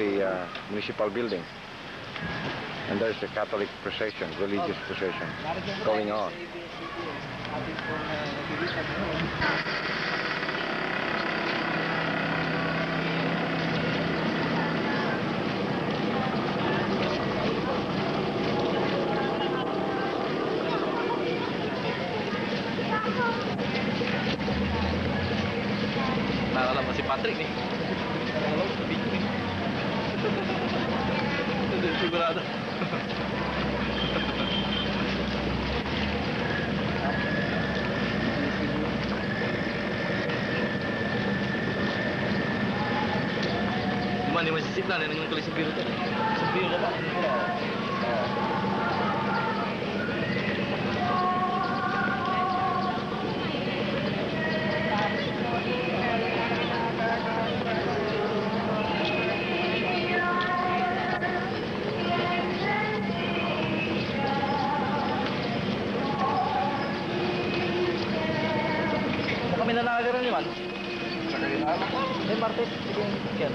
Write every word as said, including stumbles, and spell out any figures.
the uh, municipal building. And there's a Catholic procession, religious procession going on. Nakakala mo si Patrick, eh. Nakakala mo si Patrick, eh. Sigurado. Di man, di man sisip na, nengneng ko lay sumpiro to. Sumpiro ka pa? Kami na nakagaran, di man? Ay, Martes, sige, yan.